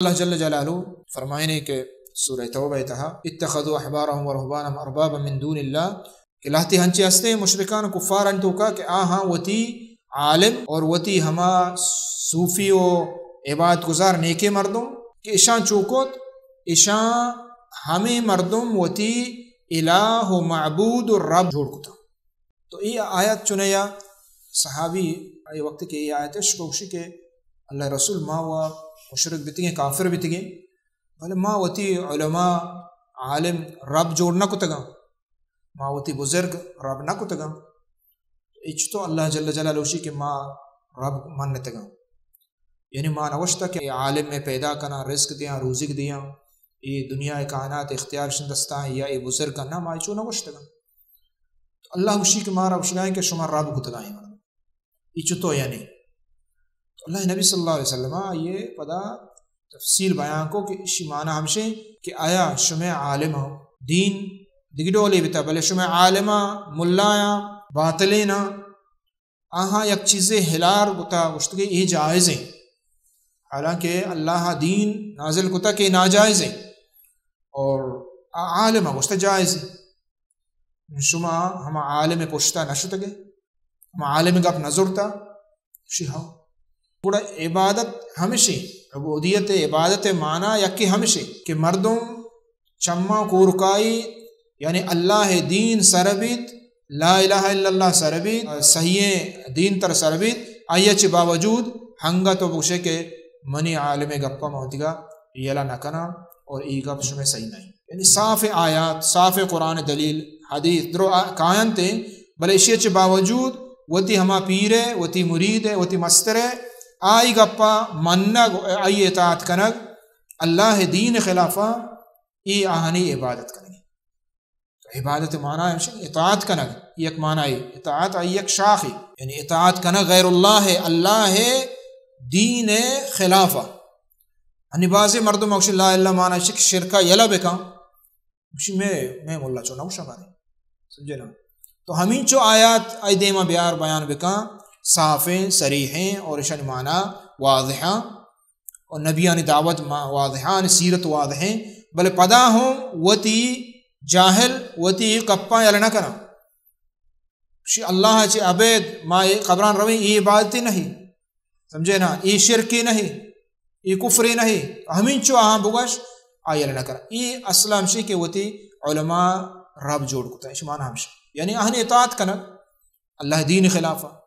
اللہ جل جلالہ فرمائنے کہ سورہ توبہ ءِ تہا، "اتخذوا احبارهم ورهبانهم اربابا من دون اللہ"، کہ لہتے ہنچے ہستیں مشرکان و کفارانی توکا کہ آہاں وتی عالم اور وتی ہما صوفی و عبادت گزار نیکیں مردم کہ اشاں چوکوت، اشاں ہمے مردم وتی الہ و معبود و رب جوڑ کتا۔ تو اے آیت چنیا صحابی، اے وقت کہ اے آیت اش گوشی کہ اللہ رسول، ما و مشرک بیتگیں، کافر بیتگیں، بلے ما وتی علماء، عالم رب جوڑ نہ کتگاں، ما وتی بزرگ رب نہ کتگاں۔ اچ تو اللہ جل جلالہ گوشی کہ ما رب منتگاں۔ یعنی ما نوشتہ کہ اے عالم میں پیدا کناں، رزق دیاں، روزیگ دیاں، اے دنیا ءِ کائنات اختیار شن دستاں یا اے بزرگ، نہ، ما اچو نوشتگاں۔ تو اللہ گوشی کہ مارا گوشگائیں کہ شما رب کتگائیں مردم۔ اے چتو یعنی؟ تو اللہ نبی صلی اللہ علیہ وسلم آئیے پدا تفصیل بیان کو کہ اشی معنی ہمشے کہ آیا شمے عالم دین دگی ڈولے بتا، بلے شمے عالم ملایاں باطلینا آہاں یک چیزے ہلار کتا، گوشت کہ اے جائز ہیں، حالانکہ اللہ دین نازل کتا کہ ناجائز ہیں، اور آ عالم گوشت جائز ہیں۔ شما ہما عالم پشتا نہ شتگے، ہما عالم گپ نہ زرتا؟ شی ہاں۔ گڑا عبادت ہمشے، عبودیت عبادت معنی یکی ہمشے کہ مردم چماں کورکائی، یعنی اللہ دین سر بیت، لا الہ الا اللہ سر بیت، صحیح دین تر سر بیت، آئی چہ باوجود ہنگا تو بگوشے کہ منی عالم گپا ما وتیگا یلہ نہ کناں اور ای گپ شمے صحیح نہیں۔ یعنی صاف آیات، صاف قرآن دلیل، حدیث درو آ-، کاینت، بلے اشی چہ باوجود وتی ہما پیر ءِ، وتی مرید ءِ، وتی مستر ءِ، آئی گپا منگ، آئی اطاعت کنگ، اللہ دین خلافا، ای آہانی عبادت کنگی۔ تو عبادت معنی ہمشہ اطاعت کنگ، یک معنی اطاعت آئی یک شاخی، یعنی اطاعت کنگ غیر اللہ، اللہ دین خلافا۔ ہنی بازی مردم اکشی لا الہ معنی شک شرکا یلہ بکن، گوشی، مئے، مئے ملا چو نہ گوشاں بارے۔ سمجھے نا؟ تو ہمینچو آیات آئی دیما بیار، بیان بکاں، صافیں، صریحیں اور اشانی معنی واضحاں اور نبیانی دعوت ما-، واضحاں، سیرت واضحیں، بلے پدا ہوں وتی جاہل، وتی کپاں یلہ نہ کناں۔ گوشی، اللہ چہ ابید ما اے قبران رویں، اے عبادتے نہیں۔ سمجھے نا؟ اے شرکے نہیں، اے کفرے نہیں۔ ہمینچو آہاں بگوش، آ یلہ نہ کن۔ اے اصل ہمشی کہ وتی علماء رب جوڑ کتا، اش معنی ہمشی۔ یعنی آہن اطاعت کنگ، اللہ دین خلافا۔